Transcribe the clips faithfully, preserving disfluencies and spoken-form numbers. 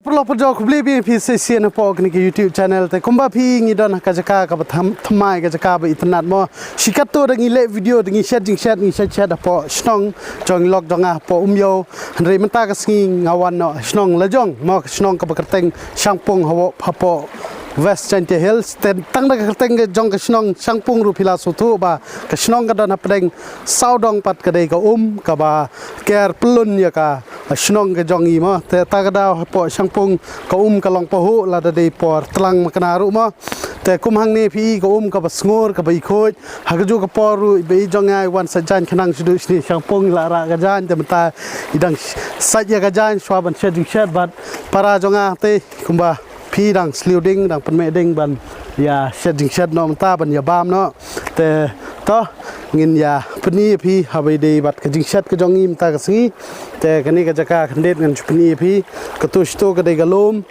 Paralok parajor, khublei biang ïa phi sa shisien hapoh kane ka YouTube channel. Te kumba phi ngi don ha ka jaka kaba thymmai, ka jaka ba itynnad mo. Shi katto da ngi leh video, da ngi shet jingshet, ngi shet shet hapoh shnong jong i lok jong nga hapoh Umiew. Hynrei mynta ka sngi nga wan noh shnong lajong mo, ka shnong kaba kyrteng Shangpung hapoh, hapoh West Jaintia Hills. Te tang da ka kyrteng ka jong ka shnong Shangpung ruh phi la sngewthuh ba ka shnong ka don hapdeng sawdong pat, ka dei ka um kaba ker pyllun ïa ka shnong ka jong i mo. Te ta ka daw hapoh Shangpung ka um ka long pahuh lada dei por tlang makna ruh mo. Te kum hangne phi i ka um kaba sngur kaba i khuid. Ha kajuh ka por ruh i ba i jong nga i wan sait jaiñ khnang shuh shane Shangpung, i la rah ka jaiñ, te mynta i dang sait ïa ka jaiñ shuwa ban shet jingshet bad para jong nga. Te kumba phi dang sliu ding, dang pynmih ding ban ïa shet jingshet noh mynta, ban ïa bam noh. Te to ngin ïa pyni ïa phi haba ïadei bad ka jingshet ka jong ngi mynta ka sngi. Te kane ka jaka khyndiat ngan shu pyni ïa phi. Katu shatu ka dei ka lum,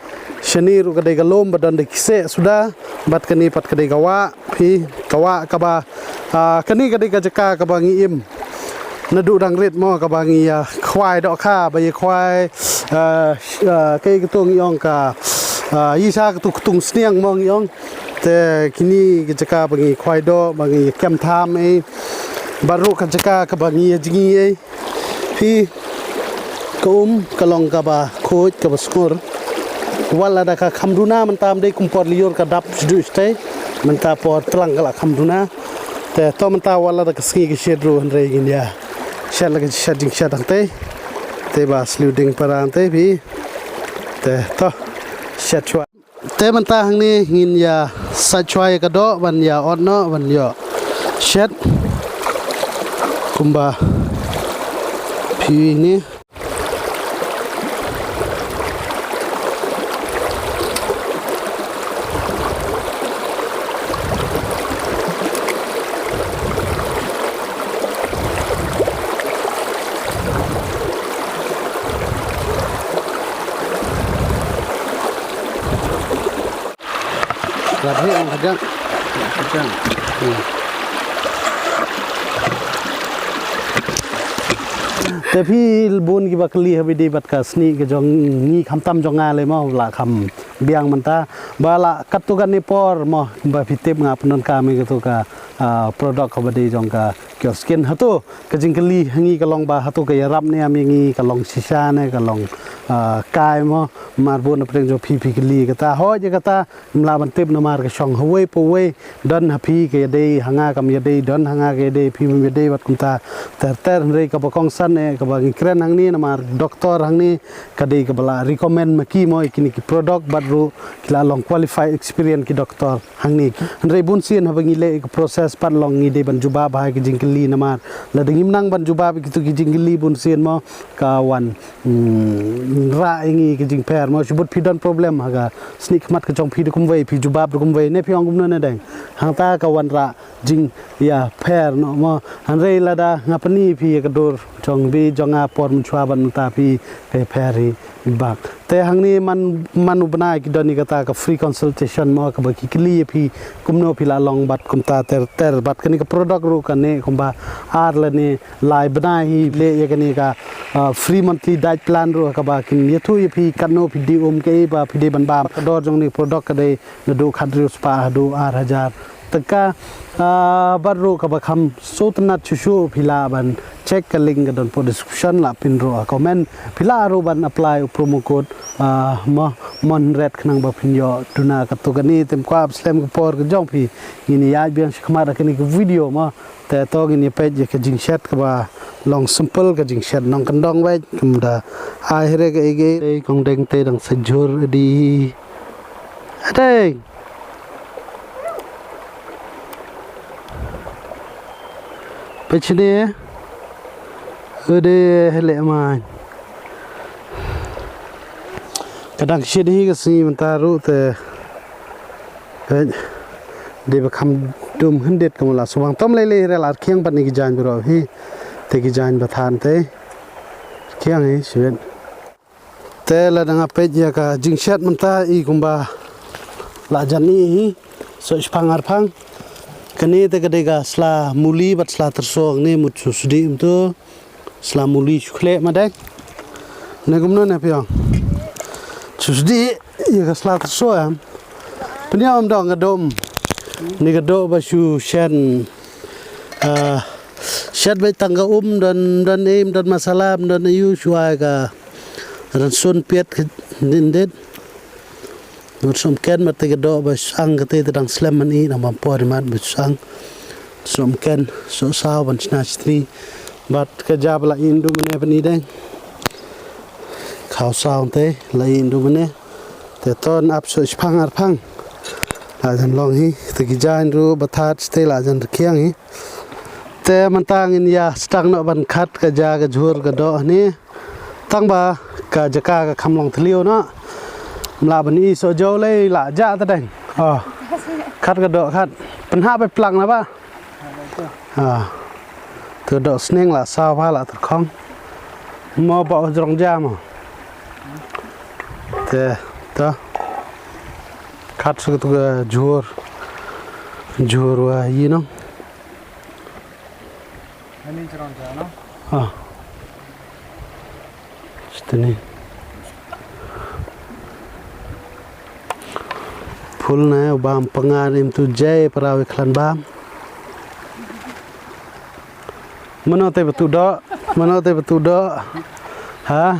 shane ruh ka dei ka lum ba don da ki seh suda, bad kane pat ka dei ka wah. Phi, ka wah kaba, ah, kane ka dei ka jaka kaba ngi im naduh dang rit mo, kaba ngi ïa khwai dohkha, ba ïa khwai, ah, sh-, ah, kaei katu ngi ong ka, ah, ïa sha katu ktung sniang mo ngi ong. Te kine ka jaka ba ngi khwai doh, ba ngi kem tham ei. Bad ruh ka jaka kaba ngi ïa jngi ei. Phi, ka um ka long kaba khuid kaba sngur. Wat lada ka kham duna mynta ym dei kum por lyiur ka dap shuh shuh te. Mynta por tlang ka la kham duna. Te to mynta wat lada ka sngi ka shit ruh hynrei ngin ïa shet la ka shet jingshet hangtei. Te ba sliu ding para hangtei phi. Te to shet shuwa. Te mynta hangne ngin ïa sait shuwa ïa ka doh ban ïa ot noh ban ïoh shet kumba phi ïohi ne. Rat hi ong kajang. Kajang. Hmm. Te phi bun kiba kylli haba ïadei bad ka snieh ka jong ngi, khamtam jong nga lei mo, la kham biang mynta. Ba la katto katne por mo, ba phi tip nga pyndonkam ïa kato ka, ah, product kaba dei jong ka Cure Skin. Hato ka jingkylli ha ngi ka long ba hato ka ïarap ne em ïa ngi, ka long shisha ne ka long, ah, kai mo. Mar bun na pdeng jong phi phi kylli kata, hooid ïa kata ngim lah ban tip namar ka shong hawei pa wei, don ha phi ka ïadei, ha nga kam ïadei, don ha nga ka ïadei, phi bym ïadei bad kumta ter ter. Hynrei kaba kongsan eh kaba ngi kren hangne namar doktor hangne ka dei kaba la recommend ma ki mo ïa kine ki product bad ruh ki la long qualified experience ki doktor hangne. Hynrei bun sien haba ngi leh ïa ka process pat long ngi dei ban jubab ha ki jingkylli namar lada ngim nang ban jubab ïa kito ki jingkylli bun sien mo ka wan, hmm, rah ïa ngi ki jingpher mo. Shibun phi don problem ha ka snieh khmat ka jong phi da kumwei, phi jubab da kumwei ne phi ong kumno ne deng. Hangta ka wan rah jingïapher noh mo. Hynrei lada nga pyni phi ïa ka dur jong bi jong nga por mynshuwa bad mynta phi ka ïapher hi bak. Te hangne man, man u bnai ki don ïa kata ka free consultation mo kaba ki kylli ïa phi kumno phi la long bad kumta ter ter. Bad kane ka product ruh kane kumba ar lane lai bnai hi leh ïa kane ka, ah, free monthly diet plan ruh kaba kin ïathuh ïa phi katno phi dei um, kaei ba phi dei ban bam. Ka dor jong kane ka product ka dei naduh khathynriew spah haduh ar hajar tyngka. Ah, bad ruh kaba kham sngewtynnat shuh shuh phi lah ban check ka link ka don hapoh description, lah pin ruh ha comment. Phi lah ruh ban apply u promo code, ah, mo, mon hynriet khnang ba phin ïoh duna kato kane. Te ym kwah ban slem ka por ka jong phi, ngin ïaid biang shakhmat ha kane ka video mo. Te to ngin ïa peit ïa ka jingshet kaba long simple, ka jingshet nongkyndong beit, kam da ai hi re kaei kaei. Te kong deng te dang sa jhur adi. Adeng. Peit shane. Ade, hele man. Ka dang shet hi ka sngi mynta ruh te. Peit. Dei ba kham dum hyndet ka mula subang tom lei lei rel ar khiang pat ni ki jaiñ baroh hi. Te ki jaiñ ba than te. Khiang hi shibit. Te lada nga peit ïa ka jingshet mynta i kumba la jan i hi. So shipang ar phang. Kane te ka dei ka sla muli bad sla tyrsong ne mut su sdi mynta. Sla muli shu khleh ma dei. Ne kumno ne phi ong. Shu sdih ïa ka sla tyrso em. Pynïaw em dong ka dum. Ni ka doh ba shu shen. Ah, shet beit tang ka um, don, don im, don masala, don ayu shuwa ka rynsun piat ka din din. Ngut sum ken mat te ka doh ba sang ka te te dang slem man i nang bam por i mat ba sang. Sum ken so saw ban sna sitri. Bat ka jab la indu mane ban i deng. Khaw saw te la indu mane. Te ton ap so ispang arpang. La jan long hi te ki jain ru bathat te la jan rkiang hi. Te mantang in ya stang no ban khat ka ja ka jhur ka doh ni. Tang ba ka jaka ka kham long thliew no. Mla ban i so jo lei la ja ta deng. Oh. Khat ka doh khat. Pynha ba plang na ba. Ah. Tu doh sning la saw ba la terkhong. Mo ba jrong ja mo. Te ta. Khat su tu ka jhur. Jhur wa yi no. Ani jrong ja no. Ah. Sitni. Phul ne bam pangan im tu jai parawi khlan bam. Mano te betu do, mano te betu do. Ha?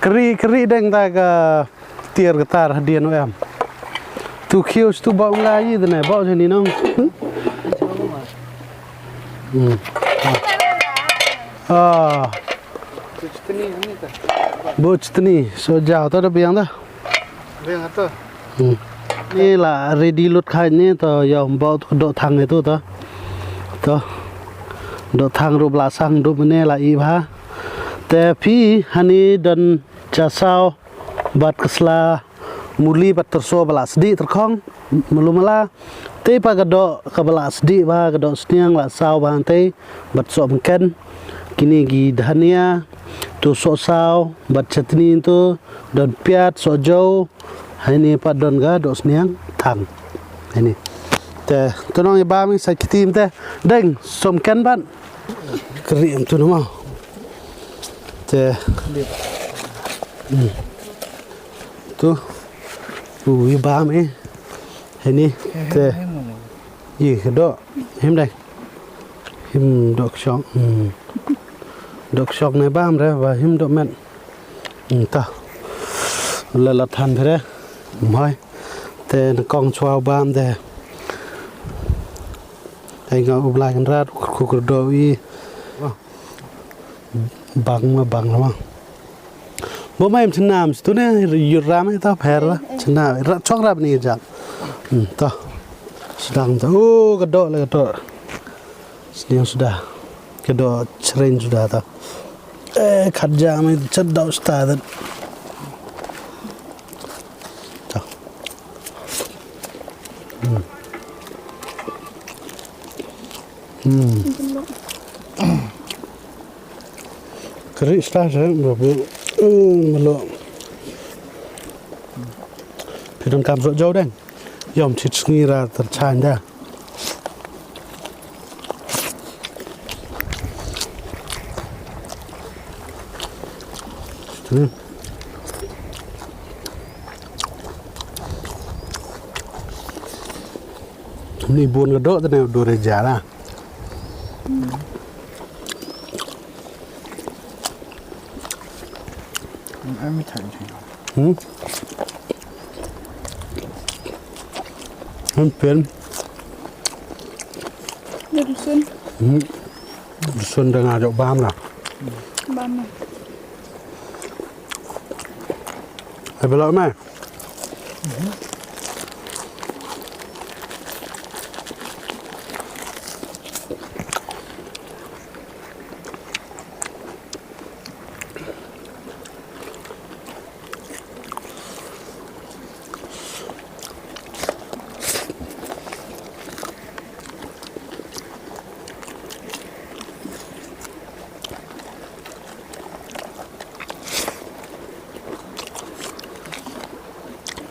Kri, kri deng ta ka tiar ka tar hadien em. Tu khiu stu bau ngai de ne bau jeni nong. Hmm. Ah. Buch tni so jao to da biang da. Biang to. Hmm. Ni la ready lut khai ni to yom bau to do thang ni to to. To. Do thang ru bla sang du mene la i bha. Te phi hani don cha sao bat ka sla muli bat terso ba la sdi terkhong mulu mala. Te pa ka doh ka ba la sdi ba ka doh sniang la sao ba te bat so mungken kini gi dhania tu so sao bat chatni tu don piat so jo hani pa don ga doh sniang thang hani. Te tunong i ba mi sa kitim te deng so mungken ban. Kri em tu nama. Te. Hmm. Tu. U i bam eh. Hini. Te. Ye do. Him dai. Him do shong. Hmm. Do shong ne bam re ba him do men. Hmm, ta. La la than re. Mai. Te na kong chwa bam de. Ai nga u blai kan rat ku ku do i. Bang ma bang ma. Bo mai em chnam stu ne yu ram ta pher la. Chnam ra chong rap ni jam. Hmm, ta. Sedang ta. Oh, ka do le ka do. Sniang suda. Ka do chrein suda ta. Eh, khat jam ni chat do sta ta. Ta. Hmm. Hmm. Kari sta se, babu. Hmm, malo. Pidon kam so jau deng. Yom chit sngi ra ter chan da. Hmm. Ni bun ka doh tane dur e jara. Hmm. Hmm, pen. Dur sun. Hmm. Dur sun da nga jok bam na. Bam na. Ai belok mai.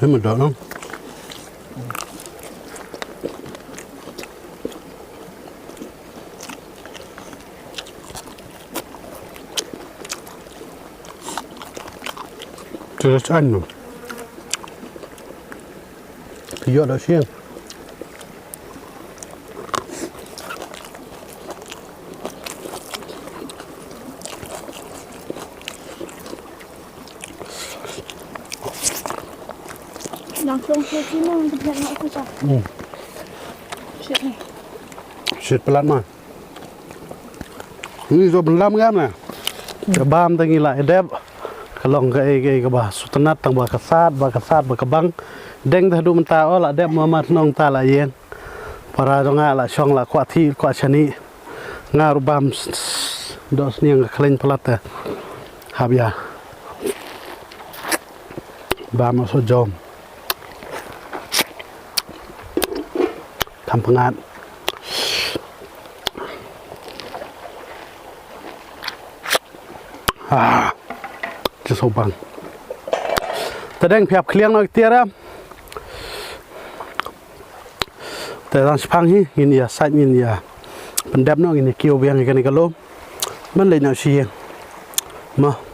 Him da no. Terus anu. Yo da siang. Nang song song sini untuk nak nak susah. Hmm. Shit ni. Shit pelat mah. Ni so bendam kan na. Ka bam te ngi la dep. Ka long kaei kaei kaba sngewtynnat tang ba ka sat, ba ka sat, ba ka bang. Deng te haduh mynta o la dep ma ma tnong ta la ïeng. Para jong nga la shong la kwah thiah, kwah shaniah. Nga ruh bam s-, s-, doh sniang ka khleiñ palat te. Hap ïa. Bam o so jom. Kham pyngat. Ah, just so bang. Te dang phi hap khliang noh ki tiar em. Te dang shipang hi ngin ïa sait, ngin ïa pyndep noh, ngin ïa kiew biang ïa kane ka lum. Ban leit noh sha ïing. Mo.